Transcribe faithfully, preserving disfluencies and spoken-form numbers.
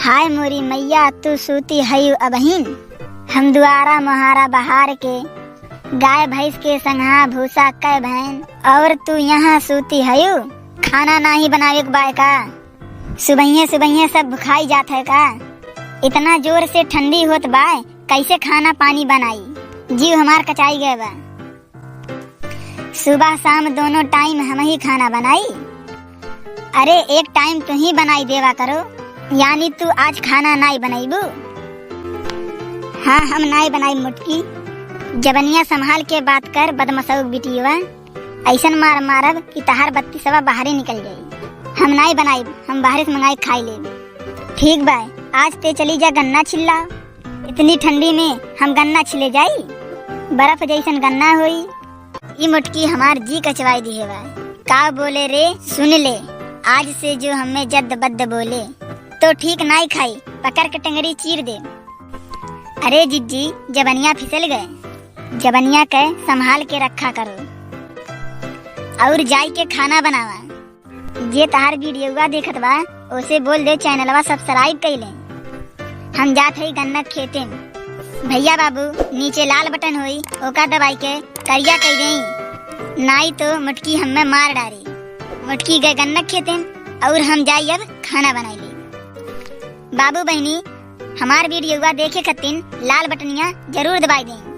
हाय मोरी मैया, तू सूती हयू अबहिन। हम दुआरा मोहारा बहार के, गाय भैंस के संगहा भूसा कै भैन, और तू यहाँ सूती हयू। खाना नाही बनावे के बाय का? सुबहिये सुबहिये सब भुखाई जात है का? इतना जोर से ठंडी होत बाय, कैसे खाना पानी बनाई? जीव हमार कचाई गए बा। सुबह शाम दोनों टाइम हम ही खाना बनाई। अरे, एक टाइम तू ही बनाई देवा करो, यानी तू आज खाना नाई बनैबू? हाँ, हम नाई बनाई मोटकी। जबनिया संभाल के बात कर, बदमसौक बिटियवा। ऐसन मार मारब कि तहार बत्तीसवा बाहरे निकल जाई। हम नाई बनाई, हम बाहरे से मंगाई खाई लेब। ठीक बा, आज ते चली जा गन्ना छिल्ला। इतनी ठंडी में हम गन्ना छिले जाई? बर्फ जैसन गन्ना होई। ई मोटकी हमार जी कचवाई दिहे बा। का बोले रे, सुन ले, आज से जो हमें जद्द बद्द बोले, तो ठीक नाई खाई, पकड़ के टंगरी चीर दे। अरे जिज्जी, जबनिया फिसल गए, जबनिया के संभाल के रखा करो, और जाई के खाना बनावा। जे तहार वीडियोवा देखत बा, ओसे बोल दे चैनलवा सब्सक्राइब कइले। हम जात हई गन्ना के खेते में। भैया बाबू, नीचे लाल बटन होई, ओका दबाई के करिया कई देई, नाई तो मोटकी हमें मार डारी। मोटकी गए गन्ना के खेते में, और हम जाई अब खाना बनाई ले। बाबू बहिनी, हमार वीडियोवा देखे खातिर लाल बटनिया जरूर दबाई देई।